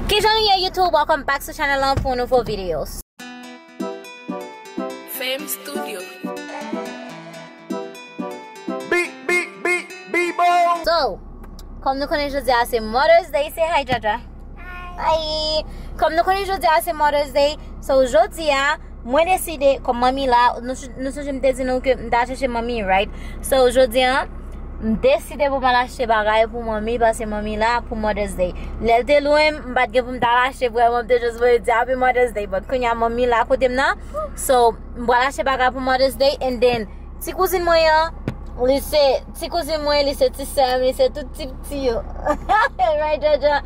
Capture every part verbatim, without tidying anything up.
Kijan nou ye YouTube? Welcome back to channel lan pou nouvo video. Fame Studio. Beat, beat, beat, beat, boom. So, kòm nou konnen jodi a se Mother's Day, say hi, Jaja. Hi. Kòm nou konnen jodi a se Mother's Day, so jodi a, mwen deside, kòm manmi la, nou, nou sonje m te di nou ke m ta chèche manmi, right? So, jodi a, m deside pou m al achte bagay pou manmi, paske manmi la pou Mother's Day. Lè l te lwen m, m pa t gen pou m ta al achte, vrèman, m te just voye di Happy Mother's Day. But kounye a, manmi la kote m nan. So, m pral achte bagay pou Mother's Day, and then, ti kouzin mwen an, li se, ti kouzin mwen, li se ti sè m, li se tout ti piti yo. Right, Jaja?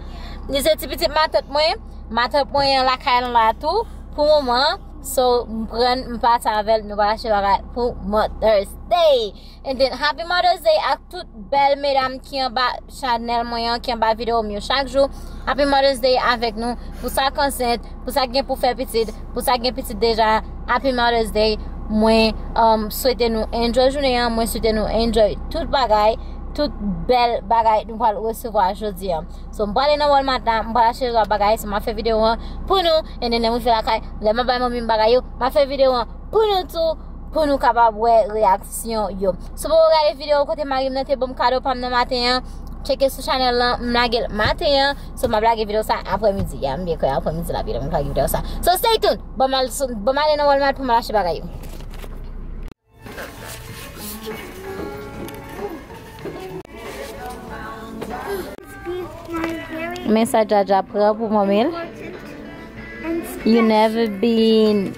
Li se ti pitit matant mwen. Matant mwen an lakay lan la tou, pou moman. So, m pran, m pati avè l, nou pral achte bagay pou Mother's Day. And then, Happy Mother's Day ak tout bèl medam ki anba chanèl mwen an, ki anba videyo m yo chak jou. Happy Mother's Day avèk nou, pou sa k ansent, pou sa k gen pou fè pitit, pou sa k gen pitit deja. Happy Mother's Day. Mwen, um, swete nou enjoy jounen an, mwen swete nou enjoy tout bagay, tout bèl bagay nou pral resevwa jodi an. So, m prale nan Walmart la, m pral achte lòt bagay, so m ap fè videyo an pou nou, and then lè m rive lakay, lè m ap bay manmi m bagay yo, m ap fè videyo an pou nou tou, pou nou kapab wè reyaksyon yo. Si w poko gade videyo kote mari m nan te ban m kado pa m nan maten an, tcheke sou chanèl lan, m lage l maten an, so m ap lage videyo sa aprèmidi. Ya, m byen kwè aprèmidi la, videyo, m lage videyo sa. So stay tuned, ban m al, ban m ale nan Walmart pou m al achte bagay yo. Men sa Jaja pran pou manmi l. You never been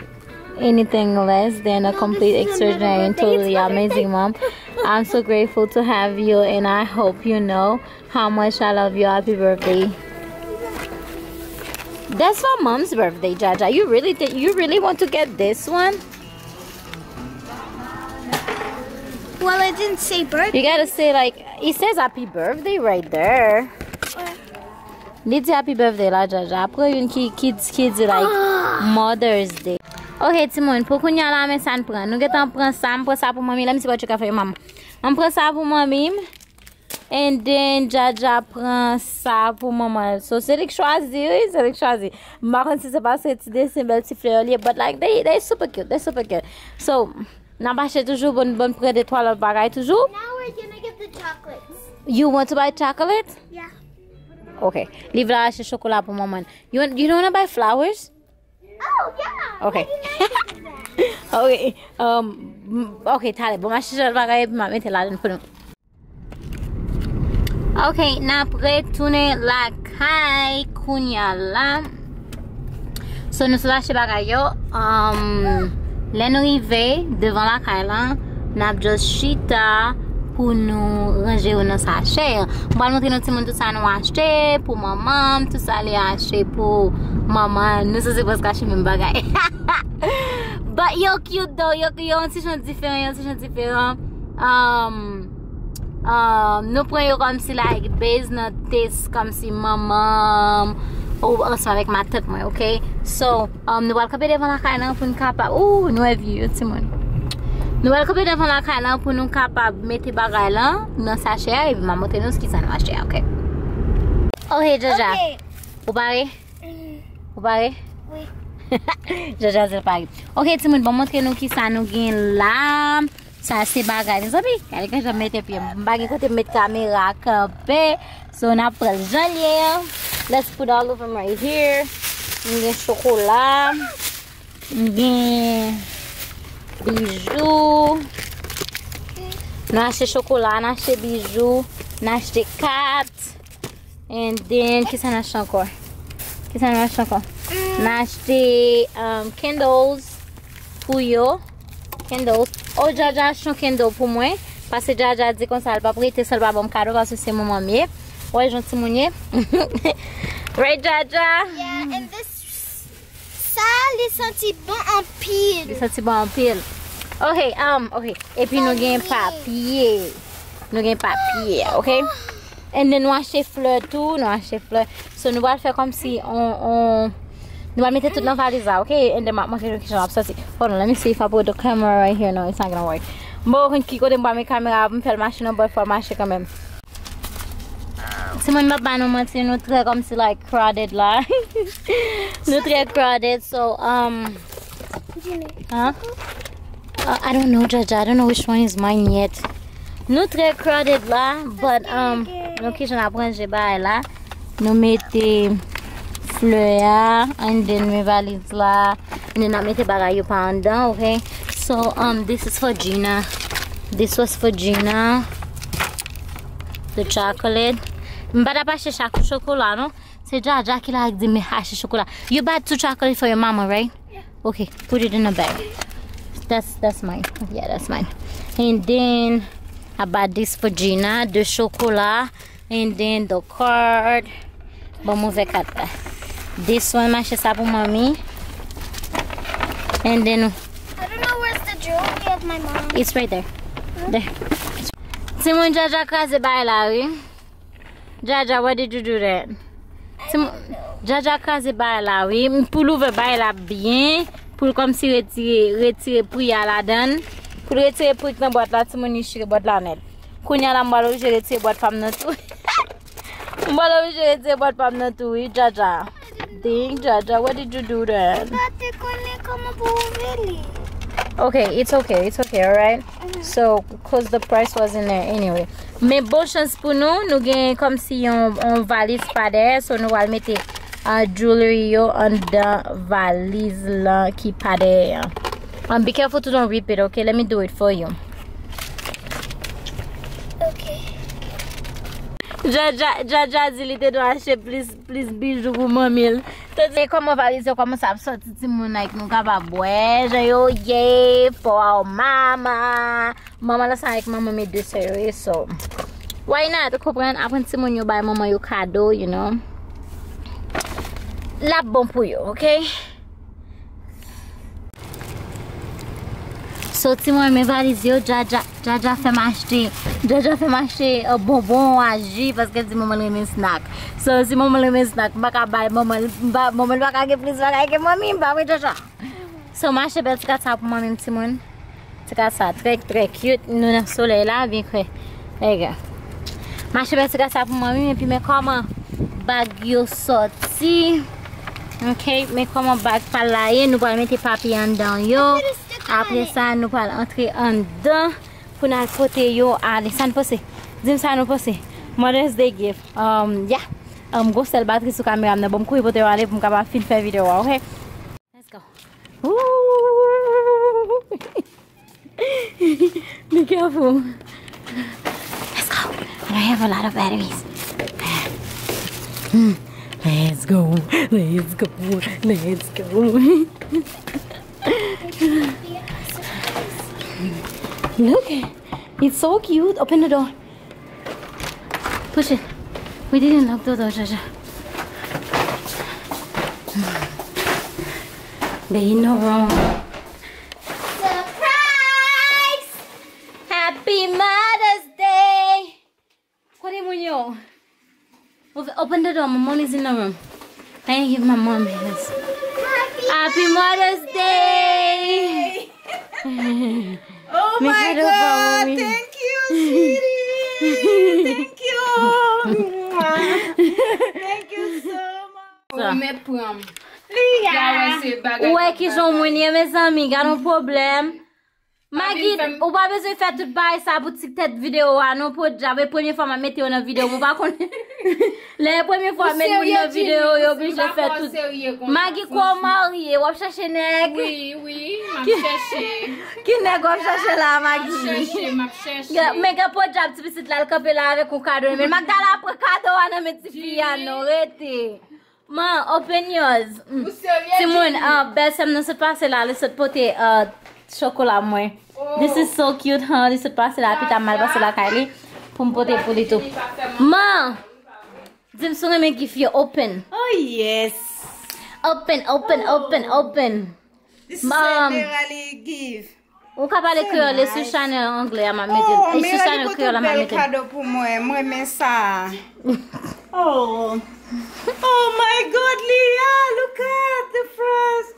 anything less than a complete, extraordinary, and totally amazing mom. I'm so grateful to have you, and I hope you know how much I love you. Happy birthday. That's for mom's birthday, Jaja. You really think you really want to get this one? Well, it didn't say birthday. You gotta say, like, it says happy birthday right there. Li di happy birthday la, Jaja. Apre youn ki, ki, ki di, like, Mother's Day. Ok, timoun, pou kounye a la, men sa n pran. Nou gentan pran sa, m pran sa pou manmi. Let me see what you got for your mom. M pran sa pou manmi m. And then, Jaja pran sa pou manman l. So, se li k chwazi, wi, se li k chwazi. M pa konn si se paske ti desen bèl ti flè yo li ye, but, like, they, they super cute, they super cute. So, n ap achte toujou, bon, bon, pran de twa lòt bagay toujou. Now we're gonna get the chocolates. You want to buy chocolate? Yeah. Ok. Li vle achte chokola pou manman l. You, want- you don't wanna buy flowers? Oh, yeah. Ok. Maybe Megan can do that. Ok. Um, m- ok, talè. Bon, m achte lòt bagay epi m ap mete ladan pou nou. Ok, n ap retounen lakay kounye a la. So, nou sot achte bagay yo. Um, lè nou rive devan lakay lan, n ap just chita pou nou ranje yo nan sachè. M pral montre nou timoun tout sa nou achte pou manman m, tout sa li achte pou manman l. Nou sanse prèske achte menm bagay. But yo cute though, yo, yo yon ti jan diferan, yon ti jan diferan. Um, um, nou pran yo kòmsi like, base nan taste kòmsi manman m, ou ansanm avèk matant mwen, ok? So, um, nou pral kanpe devan lakay lan pou nou kapab, ooh, nou wè view yo, timoun. Nou pral kanpe devan lakay lan pou nou kapab mete bagay lan nan sachè a, epi m a montre nou kisa nou achte a, ok? Ok, Jaja. Ok. Ou pare? Mm. Ou pare? Wi. Jaja di l pare. Ok, timoun, ban m montre nou kisa nou gen la. Sa se bagay, mezanmi. Gade kijan m mete pye m. M pa gen kote m met kamera kanpe. So, n ap pran l jan l ye an. Let's put all of them right here. M gen chokola. M gen bijou. Nou achte chokola, nou achte bijou, nou achte kat. And then, kisa n achte ankò? Kisa n achte ankò? N achte, um, candles pou yo. Candles. Oh, Jaja achte yon candle pou mwen. Paske Jaja di konsa, l p ap rete san l pa ban m kado, paske se manman m ye. Wè, jan timoun ye. Right, Jaja? Yeah, and this, sa, li santi bon anpil. Li santi bon anpil. Ok, um, ok. Epi nou gen papye. Nou gen papye, ok? And then nou achte flè tou, nou achte flè. So nou pral fè kòmsi on, on, nou pral mete tout nan valiz la, ok? And then m ap montre nou kijan l ap sòti. Hold on, let me see if I put the camera right here. No, it's not gonna work. M poko konn ki kote m pral met kamera a pou m fè l mache non, but fò l mache kanmenm. Timoun, m ap ba nou manti, nou trè kòmsi, like, crowded la. Nou trè crowded, so, um, huh? Uh, I don't know, Jaja. I don't know which one is mine yet. Nou trè crowded la, but, um, nou kijan n ap ranje bagay la. Nou mete flè a, and then men valiz la, and then n ap mete bagay yo pa anndan, okay? So, um, this is for Gina. This was for Gina. The chocolate. M pa t ap achte chak chokola, non. Se Jaja ki la di m achte chokola. You bought two chocolate for your mama, right? Yeah. Okay, put it in a bag. That's that's mine. Yeah, that's mine. And then I bought this for Gina, the chocolat, and then the card. Bon, m ouvè kat la. This one, m achte sa pou manmi. And then I don't know where's the jewelry of my mom. It's right there. There. Timoun, Jaja kraze bay la, wi. Jaja, what did you do that? Timoun, Jaja kraze bay la, wi. Pou l ouvè bay la byen, pou l kòmsi retire, retire pri a ladan l. Pou l retire pri k nan bwat la, timoun, li chire bwat la nèt. Kounye a la, m pral oblije retire bwat pa m nan tou. M pral oblije retire bwat pa m nan tou, wi, Jaja. Dang, Jaja, what did you do then? But they couldn't come up over really. Okay, it's okay, it's okay, alright? So, cause the price was in there anyway. Men bon chans pou nou, nou gen kòmsi yon, yon valiz pa dèyè, so nou pral mete uh, jewelry yo anndan valiz lan ki pa dèyè an. Um, be careful to don't rip it, okay? Let me do it for you. Okay. Jaja, Jaja di li te dwe achte plis, plis bijou pou manmi l. Tande kòman valiz yo kòmanse ap sòti, timoun, like, nou kapab wè jan yo ye, for our mama. Manman lan sa avèk manman, men de sè yo ye, so why not? Ou konprann? Aprann timoun yo bay manman yo kado, you know. L ap bon pou yo, okay? So, timoun, men valiz yo, Jaja, Jaja fè m achte, Jaja fè m achte, uh, bonbon a ji, paske l di manman l renmen snack. So, si manman l renmen snack, m pa ka bay manman l, m pa, manman l pa ka gen plis bagay ke manmi, m pa vre, Jaja? So, m achte bèl ti kat sa pou manmi m, timoun. Ti kat sa trè, trè cute. Nou nan solèy la, byen kwè. Ega. M achte bèl ti kat sa pou manmi m, epi men kòman bag yo sòti. Ok, men kòman bag pa l la ye. Nou pral mete papye anndan yo. Apre sa, nou pral antre anndan pou n al pote yo ale. Sa n panse? Di m sa nou panse. Mother's Day gift. Um, yeah. Um, gon sèl batri sou kamera m nan. Bon, m kouri pote yo ale pou m kapab fin fè videyo a, ok? Let's go. Ooh. Be careful. Let's go. I don't have a lot of batteries. Hmm. Let's go. Let's go. Let's go. Look. It's so cute. Open the door. Push it. We didn't lock the door, Jaja. They in the room. Surprise! Happy Mother's Day! Kote moun yo? Open, open the door. My mom is in the room. Thank you, my mom is. Happy Mother's Day! Oh my God! Thank you, sweetie! Thank you! Mwah. Thank you so much! Ou mèt pran m. Lia! Ou wè ki jan moun ye, mezanmi, gad yon pwoblèm. Magi, ou pa bezwen fè tout bagay sa pou ti tèt videyo a, non, podyab. E premye fwa m ap mete yo nan videyo m, ou pa konnen. Lè e premye fwa m met moun nan videyo, yo oblije fè tout. Magi, kwa w marye, w ap chache nèg? Wi, wi, m ap chache. Ki nèg w ap chache la, Magi? M ap chache, m ap chache. Men gen podyab ti pitit la, l kanpe la avèk yon kado nan men l. Magdala pran kado a nan men tifi a, non, rete. Man, open yours. Mm. Timoun, ah, bèlsè m nan sot pase la, li sot pote, ah, chokola mwen. This is so cute, huh? Li sot pase la, pita m al pase lakay li pou m pote pou li tou. Man, di m si w renmen gift yo, open. Oh, yes. Open, open, open, open. This is a Merali gift. Ou ka pale kreyòl, e sou chanèl anglè a m ap mete l. E sou chanèl kreyòl la m ap mete l. Oh, Meli pote yon bèl kado pou mwen. Mwen renmen sa. Oh. Oh my God, Lia, look at the frost.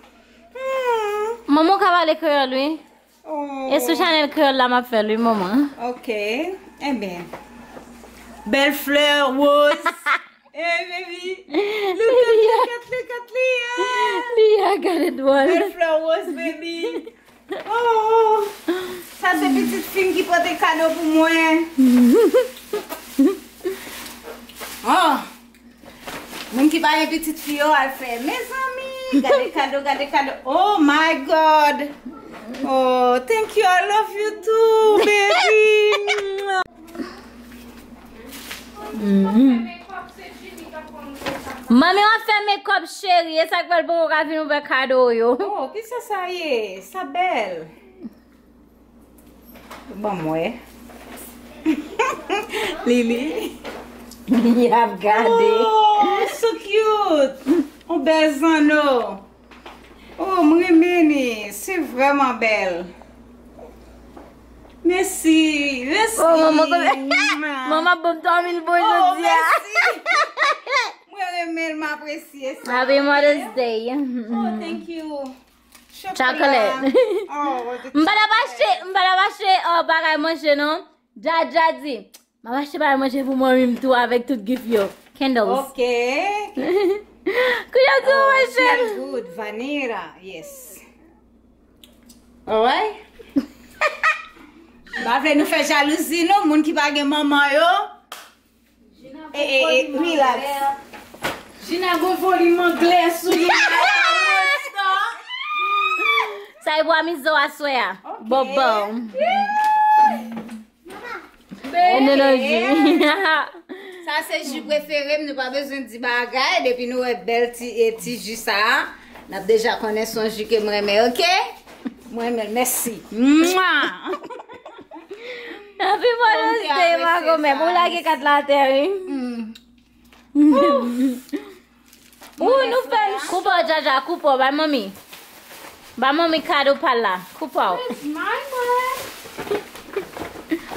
Hmm. Manman, ou ka pale kreyòl, wi. Oh. E sou chanèl kreyòl la m ap fè l, wi, manman. Ok. Enben. Bèl flè, woz. Hey, baby. Look at, look at, look at Leah. Leah, gade dwòl. Bèl flè woz, baby. Oh, sa se pitit fi m ki pote kado pou mwen. Oh, moun ki pa gen pitit fi yo al fè. Mezanmi, gade kado, gade kado. Oh my God. Oh, thank you. I love you too, baby. Mhm. Manmi w ap fè mekòp, cheri. E sa k fè l poko ka vin ouvè kado yo. Oh, kisa sa ye? Sa bèl. Ban m wè. Lili. Li ap gade. Oh, so cute. On bèl zanno. Oh, m renmen li. Se vrèman bèl. Mèsi, mèsi. Oh, manman, kòman manman ban m twa mil bon jodi a. Mèsi. Mwen renmen l, m apresye sa. Happy Mother's Day. Oh, thank you. Chocolate. Oh, the M pa t ap achte, m pa t ap achte uh, bagay manje non. Dja dja di, m ap achte bagay manje pou manmi m tou avèk tout gift yo. Candles. Ok. Kounye a tou Oh, manje. Smell good. Vanilla. Yes. Alright. M pa vle nou fè jalouzi non, moun ki pa gen manman yo. Eh, eh, eh, relax. Jina gon volim anglè sou li. Sa e bwa mizo aswè a. Ok. Bobo. Sa se ji prefere m, nou pa bezwen di bagay. Depi nou wè bèl ti, e ti ji sa a, n ap deja konnen se yon ji ke m renmen, ok? M renmen l, mèsi. Mwa! Happy Mother's Day, ma granmè. Ou lage kat la atè, wi. Ou nou fè m koupe w, Djadja, koupe w, bay manmi. Bay manmi kado pa l la, koupe w. Where's my one?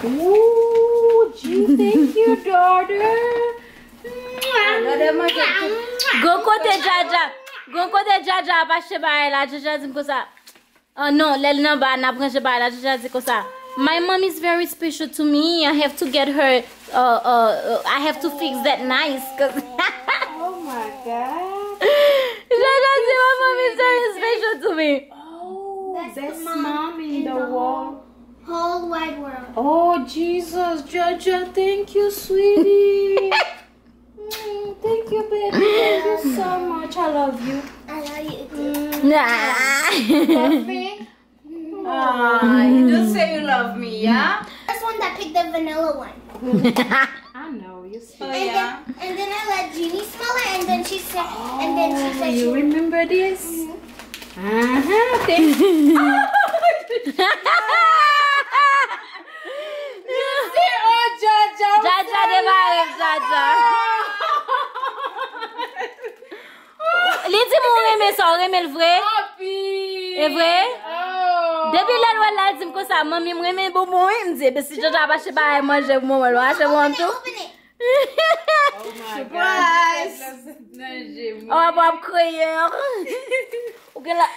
Ooh, gee, thank you, daughter. Gon kote Djadja, gon kote Djadja ap achte bagay la, Djadja di m konsa. Oh non, lè l nan ba, n ap ranje bagay la, Jaja di konsa, "My mom is very special to me. I have to get her, uh, uh, uh, I have to fix that nice, cause." Oh my God. Jaja di, "My mom is very special to me." Oh, best mom in the world. Whole wide world. Oh, Jesus, Jaja, thank you, sweetie. Mm, thank you, baby. Thank you so much. I love you. I love you too. Nah. Love me? Ah, you do say you love me, yeah? This one that picked the vanilla one. I know, you sweet. Oh, yeah. And then I let Jeannie smell it, and then she said, and then she said, you remember this? Uh-huh, thank you. Jaja, Jaja, Jaja. Li di m ou renmen sa, ou renmen l vre? E vre? Depi lè l wè l la, l di m konsa, "Manmi, m renmen bonbon, wi." M di, "Ebyen, si Jaja ap achte bagay manje pou manman l, w a achte pou mwen tou?" Surprise! Oh, w ap kriye. Ou gen la.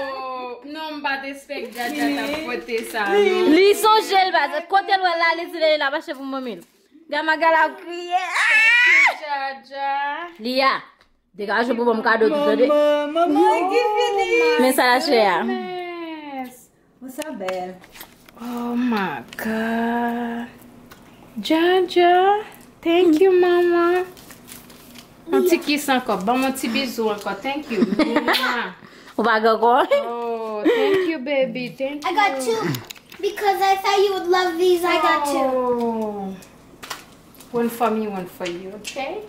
Oh, non, m pa t espek Jaja t ap pote sa, non. Li sonje l, baz. Kote l wè la, li di l ap achte pou manmi l. Gama gala ap kriye. Thank you, Jaja. Li a. Degaje pou ban m kado tou, tande. Manman, manman, ki fini. Men sa l achte a. Goodness. Bon, sa bèl. Oh my God. Jaja, thank you, mama. Yon ti kiss ankò. Ban m yon ti bizou ankò. Thank you. Mwah. Ou pa gen ankò? Oh, thank you, baby. Thank you. I got two. Because I thought you would love these, I got two. Oh. One for me, one for you, okay?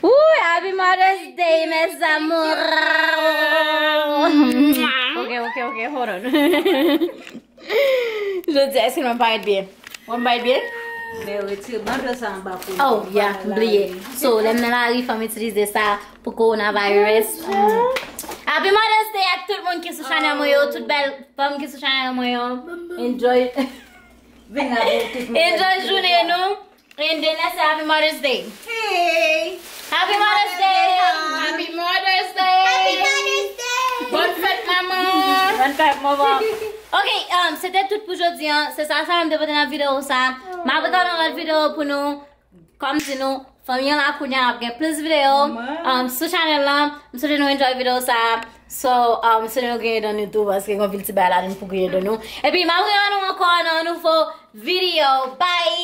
Ooh, happy Mother's Day, mes amours. Ok, ok, ok, hold on. Jodi a, èske mwen parèt byen? Mwen parèt byen? Men retire bando sa anba pou mwen. Oh, yeah, m bliye. So, lè m nan lari, fò m itilize sa pou coronavirus. Mm. Happy Mother's Day ak tout moun ki sou chanèl mwen yo, tout bèl fanm ki sou chanèl mwen yo. Enjoy. Vin la pou tout moun. Enjoy jounen nou. And then I say happy Mother's Day. Hey. Happy Mother's Day. Happy Mother's Day. Happy Mother's Day. Bonne fête, maman. Bonne fête, maman. Ok, um, se te tout pou jodi an. Se sa sa m te pote nan videyo sa. M ap rekòmande yon lòt videyo pou nou. Kòm di nou, fanmi an la kounye a, n ap gen plis videyo, um, sou chanèl lan. M swete nou enjoy videyo sa. So, um, m swete nou griyen dan nou tou, paske gen anpil ti bagay ladan pou griyen dan nou. Epi, m ap rewè nou ankò nan yon nouvo videyo. Bye!